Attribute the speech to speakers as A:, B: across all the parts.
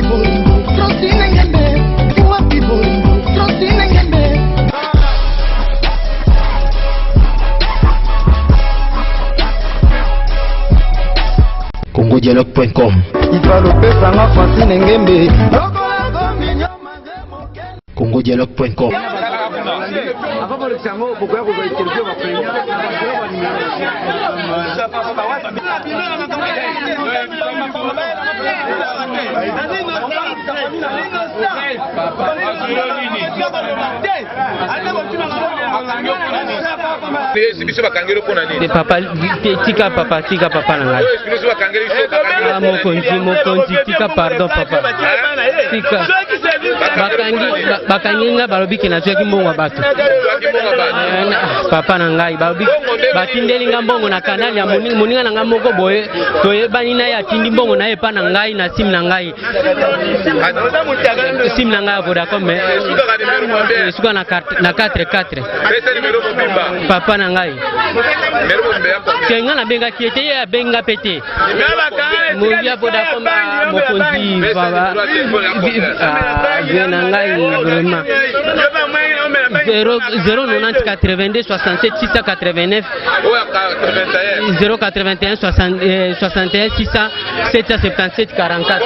A: bolingo Francine Ngembe wapi bolingo Francine Ngembe.
B: congodialogue.com
C: Ipalopesanga Francine Ngembe.
B: congodialogue.com
D: Biso bakangeli mpo na nini?
E: Papa, tika papa, tika papa na ngai.
D: Biso bakangeli biso.
E: Ah, mokonzi, mokonzi, tika pardon papa. Tika. Bakangi bakangi nga balobi ke nazwaki mbongo ya bato. Papa na ngai balobi batindeli nga mbongo na kanal ya moninga na ngai moko boye toyebani na ye atindi mbongo na ye epa na ngai na sim na ngai. Sim na ngai ya Vodacom mais esuka na 4 4. Papa na ngai. Te nga nabengaki ye te ye abengi nga mpe te. Ya Vodacom mokonzi vie na ngai vraiment 090 82 67 689 081 61 600 777 44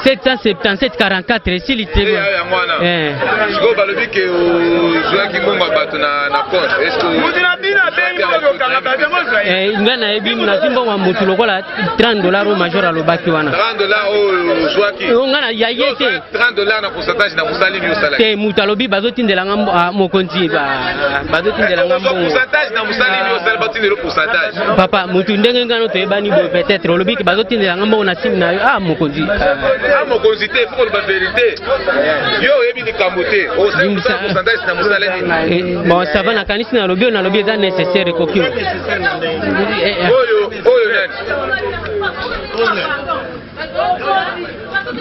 E: 777 44 esili te.
D: Sikoyo balobi ke ozwaki mbongo ya bato na compte.
E: Ngai nayebi nazwi mbongo ya motu lokola 30 dollar oyo major alobaki wana.
D: 30 dollar oyo ozwaki
E: ngai ya ye te.
D: 30 dollar na pourcentage na mosali nini osalaki?
E: Te, moto alobi bazotindela nga mokonzi bazotindela nga mbongo.
D: Pourcentage na mosali nini osali batindela pourcentage?
E: Papa, motu ndenge ngano toyebani boye peut-être olobi ke bazotindela nga mbongo na sim na yo. Ah mokonzi.
D: Ah mokonzi te, faut koloba vérité. Yo oyebi likambo te. Osali pourcentage na mosala nini?
E: Bon, ça va, nakanisi nalobi oyo nalobi eza nécessaire ekoki.
D: Oyo oyo nani?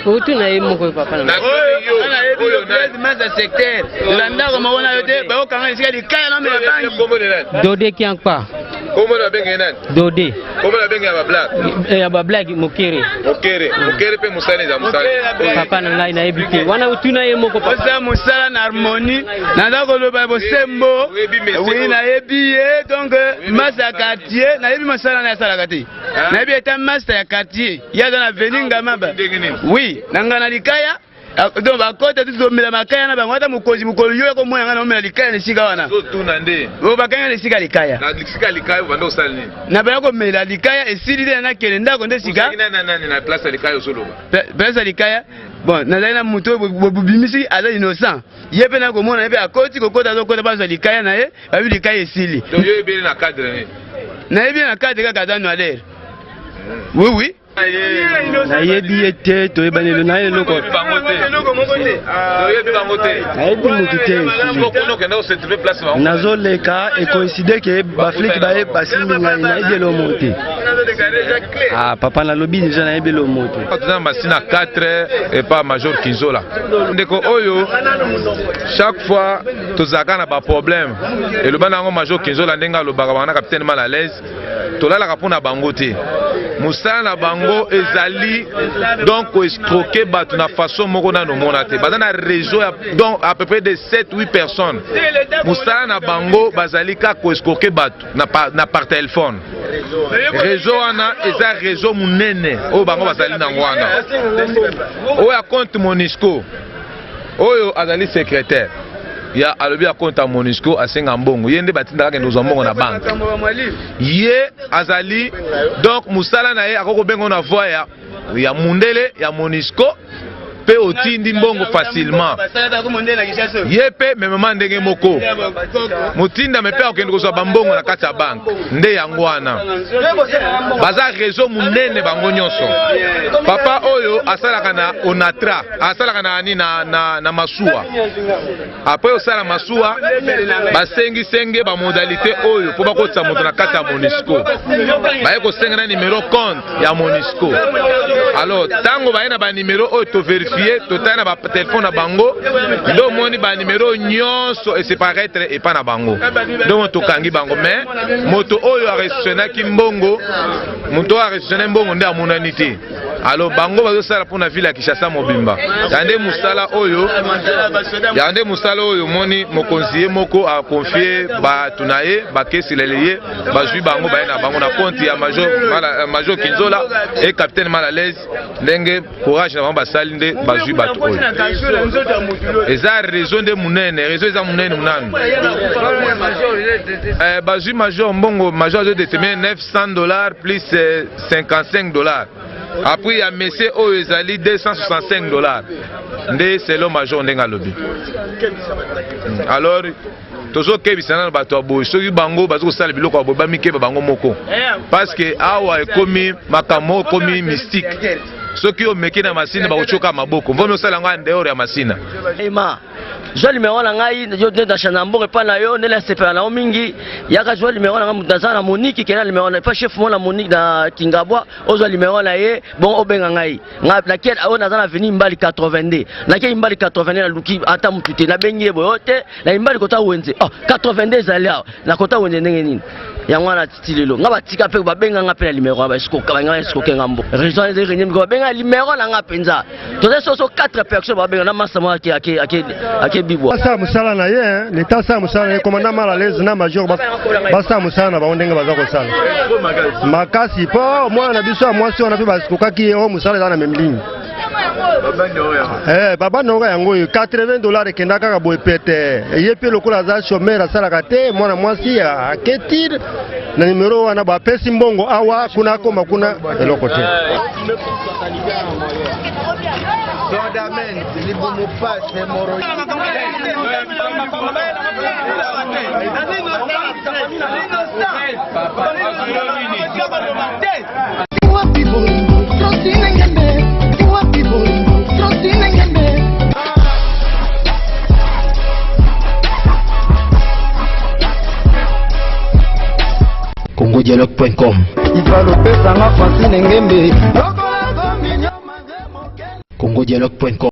E: Otuna ye moko papa na
F: maza secteur landako moko na yo te bakokanga esika likaya na mela bangi.
E: Dode Kiankpa.
D: Kombo na benge nani?
E: Dode.
D: Kombo na benge ya ba blague.
E: Ya ba blague Mokere.
D: Mokere, Mokere pe mosala eza mosala.
E: Papa na ngai nayebi te. Wana otuna ye moko papa.
F: Oza mosala na harmonie, naza koloba bosembo. Oui, nayebi ye donc masa ya quartier, nayebi mosala na asalaka te. Nayebi eta master ya quartier, ye aza na avenue Ngamaba. Oui, na ngai na likaya. Donc bakota tu tomela makaya na bango ata mokonzi mokolo yo akomona ngai naomela likaya na esika wana.
D: Ozotuna nde.
F: Oyo bakanga na esika likaya.
D: Na esika likaya obanda osala nini?
F: Na baya komela likaya esili te nakende ndako nde sika.
D: Ozalaki nani nani na place ya likaya ozoloba?
F: Place ya likaya bon nazali na moto oyo bobimisi aza innocent ye mpe nakomona ye mpe akoti kokota azokota bazwa likaya na ye babi likaya esili.
D: Donc yo oyebeli na cadre nini?
F: Nayebi na cadre kaka aza noalere. Oui oui.
G: Nayebi ye te, toyebani elo naye eloko nayebi motu te, nazoleka ekoinside ke bafliki baye basimbi ngai, nayebi elo mo te. Ah papa, nalobi deja nayebi elo mo te.
D: Toza na masina 4 epa major Kinzola. Ndeko oyo chaque fois tozalaka na baproblème, eloba na yango major Kinzola ndenge alobaka bana capitaine mal à l'aise, tolalaka mpo na bango te. Mosala na bango ezali donc koescroquer bato na façon moko nano omona te. Baza na réseau ya donc à peu près de 7 8 personnes. Mosala na bango bazali kaka koescroquer bato na, na par téléphone. Réseau wana eza réseau monene oyo bango bazali nango wana. Oyo ya compte Monisco, oyo azali secrétaire ya alobi ya compte ya Monisco asenga mbongo, ye nde batindaka kende kozwa mbongo na banque. Ye azali donc mosala na ye akoki kobenga na voix ya ya mundele ya Monisco mpe otindi mbongo facilement. Ye mpe memema ndenge moko motindame mpe akokende kozwa bambongo na kati ya banque. Nde yango wana baza réseau monene bango nyonso. Papa oyo asalaka na Onatra, asalaka na nini na, na, na masuwa. Après osala masuwa, basengi senge ba modalité oyo mpo bakotisa moto na kati ya Monisco. Baye kosenga na numero compte ya Monisco. Alors tango baye na ba numero oyo to verifier, totali na ba telefone na bango, nde omoni ba numero nyonso ese paraître epa na bango. Donc tokangi bango, mais moto oyo areceptionnaki mbongo, moto oyo areceptionne mbongo nde amonani te. Alors bango bazosala mpona ville ya Kinshasa mobimba. Ya nde mosala oyo, ya nde mosala oyo omoni mokonzi ye moko akonfie bato na ye, bakesilele ye, bazwi bango baye na bango na compte ya major, major Kinzola et capitaine Malalaise. Ndenge courage na bango basali nde bazwi bato oyo. Eza réseau nde monene, réseau eza monene monano. Bazwi major mbongo, major azo déterminer $900 plus $55. Après ya monsieur oyo ezali $265 nde selon major ndenge alobi. Alors tozokebisa nano bato ya boye, soki bango bazo kosala biloko ya boye bamikeba bango moko, parce que awa ekomi makambo ekomi mystique. Soki omeki na masina bakotioka maboko, mvomi osala yango en dehors ya masina.
H: Ema zwa numero na ngai, yo nde na mboka epai na yo, nde nasepela na yo mingi. Yaka zwa numero na ngai, moto naza na Monique, kenda numero na epai chef mo na Monique na Kingabwa, ozwa numero na ye, bon obenga ngai. Ngai nakie oyo naza na avenue Mbali 82, nakie Mbali 82, naluki ata motu te, nabengi ye boye te na Mbali kota wenze. Oh, 82 ezali awa na kota wenze ndenge nini? Yango wana titi lelo nga batika mpe babenga nga mpe na numero wana, baesikoka banga baesikoke nga mbo raison eza renye miko babenga numero na nga mpenza. Toza soso 4 personnes babenga na masa moko ake ake ake ake bibwa.
I: Basala mosala na ye, leta asala mosala na ye, commandant mal à l'aise na major basala mosala na bango ndenge baza kosala makasi, mpo mwana na biso ya mwasi wana mpe basikokaki ye oyo mosala eza na même ligne. Babanda oyo yango oyo $80 ekenda kaka boye pete. Ye mpe lokola aza chômeur, asalaka te, mwana mwasi aketire na numero wana, bapesi mbongo awa kuna, akoma kuna eloko te.
A: Wapi bolingo Francine Ngembe, wapi bolingo Francine Ngembe.
B: congodialogue.com.
C: Ivalopesanga Francine Ngembe.
B: congodialogue.com.